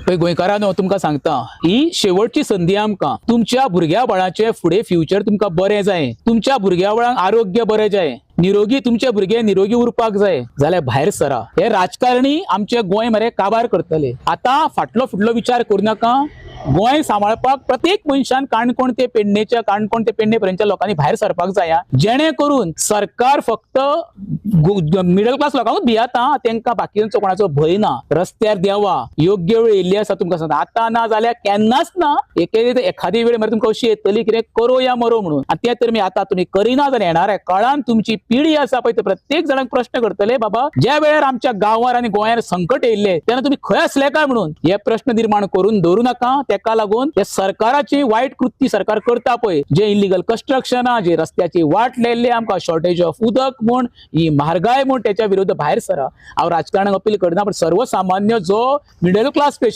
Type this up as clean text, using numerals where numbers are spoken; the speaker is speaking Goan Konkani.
पळय गोंयकारांनो, तुमकां सांगता, ही शेवटची संदी आमकां. तुमच्या भुरग्या बाळाचे फुडें फ्युचर तुमकां बरें जाय, तुमच्या भुरग्या बाळांक आरोग्य बरें जाय, निरोगी तुमचे भुरगे निरोगी उरपाक जाय जाल्यार भायर सरा. हे राजकारणी आमचे गोंय मरे काबार करतले. आतां फाटलो फुडलो विचार करूं नाका. गोंय सांबाळपाक प्रत्येक मनशान काणकोण ते पेडणेच्या, काणकोण ते पेडणे पर्यंतच्या लोकांनी भायर सरपाक जाय, जेणे करून सरकार फक्त मिडल क्लास लोकांकूच भियाता, तांकां बाकीचो कोणाचो भंय ना. रस्त्यार देवा, योग्य वेळ येयल्ली आसा. तुमकां सांगता, आतां ना जाल्यार केन्नाच ना. एखादी वेळ मरे तुमकां अशी येतली, कितें करो या मरो म्हणून. आनी तें तर मी आतां तुमी करिना जाल्यार येणाऱ्या काळान तुमची पिढी आसा पळय, ते प्रत्येक जाणांक प्रश्न करतले, बाबा ज्या वेळार आमच्या गांवार आनी गोंयार संकट येयल्ले तेन्ना तुमी खंय आसले काय म्हणून. हे प्रश्न निर्माण करून दवरू नाका. तेका लागून हे सरकाराची वायट कृती सरकार करता पळय, जे इलिगल कन्स्ट्रक्शना, जे रस्त्याची वाट लायल्ली, आमकां शॉर्टेज ऑफ उदक म्हूण, ही म्हारगाय म्हूण, त्याच्या विरुद्ध भायर सरा. हांव राजकारणाक अपील करना, पण सर्वसामान्य जो मिडल क्लास स्पेशली